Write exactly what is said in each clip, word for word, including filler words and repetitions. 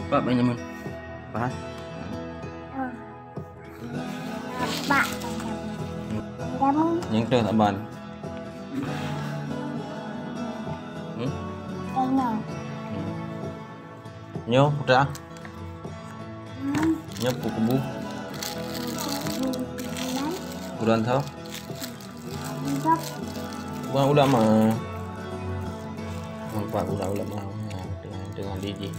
Pak Benyamin. Faham? Pak Benyamin. Nyang teuh saban. Hmm? Tengok. Hmm. Nyoe putra. Hmm. Nyoe pu kubu. Kubu. Kubu. Bukan ulama. Nampak ulah ulama. Ha, tengah, tengah lidi.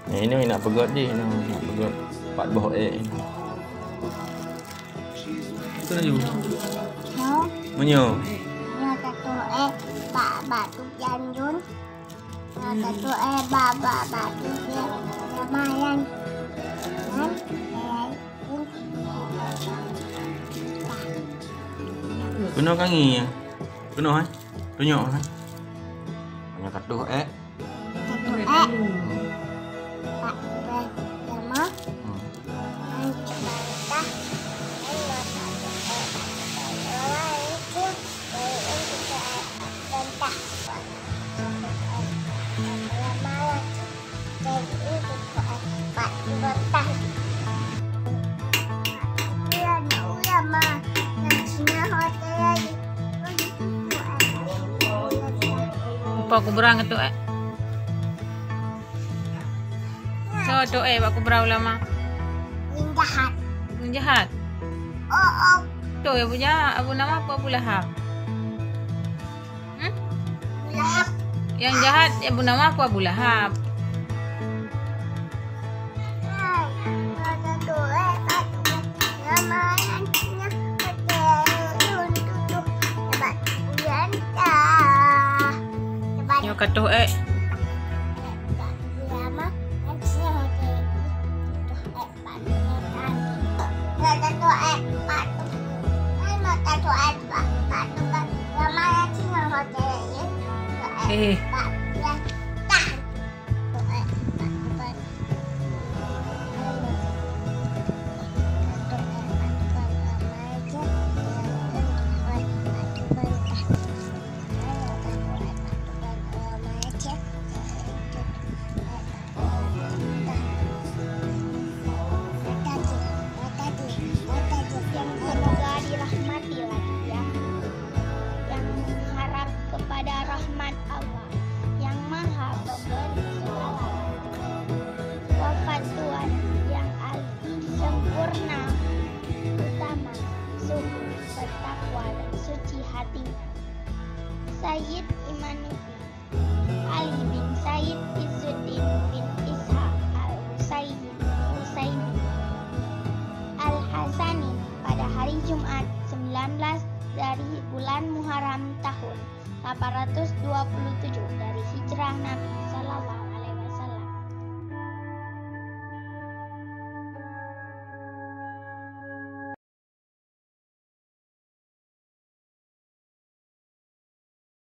Nah, ini nak peugöt je, ini nak peugöt empat boh ék. Betul laju. Mau? Meunyoe. Nyoe satu ék bak, bak tu janjun. Nyoe satu ék bak, bak, bak tu dia. Lumayan. Kan? Keunoe ka ngieng. Keunoe, eh? Tunyok, eh? Hanya katuh, eh? Katuh, eh? Pak, udah lama. Hmm. Kan kita, kan, Mupa kubrang tu, eh. So tu, eh, bak kubrang ulama. Yang jahat. Yang jahat. Oh, oh. Tu ya punya Abu nama apa Abu Lahab? Hmm? Abu Lahab. Yang jahat ya Abu nama apa Abu Lahab? Nyoe katuh, eh. Eh. Yang semoga dirahmati lagi, ya. Yang mengharap kepada rahmat Allah, yang Maha Pemberi segala. Wafat Tuhan yang alim, sempurna, utama, zuhud, bertakwa, dan suci hatinya. Sayyid Imanuddin Ali bin Said Izzuddin bin Ishaq Al-Husaini, Husaini Al-Hasani pada hari Jumat, sembilan belas dari bulan Muharram tahun delapan ratus dua puluh tujuh dari Hijrah Nabi sallallahu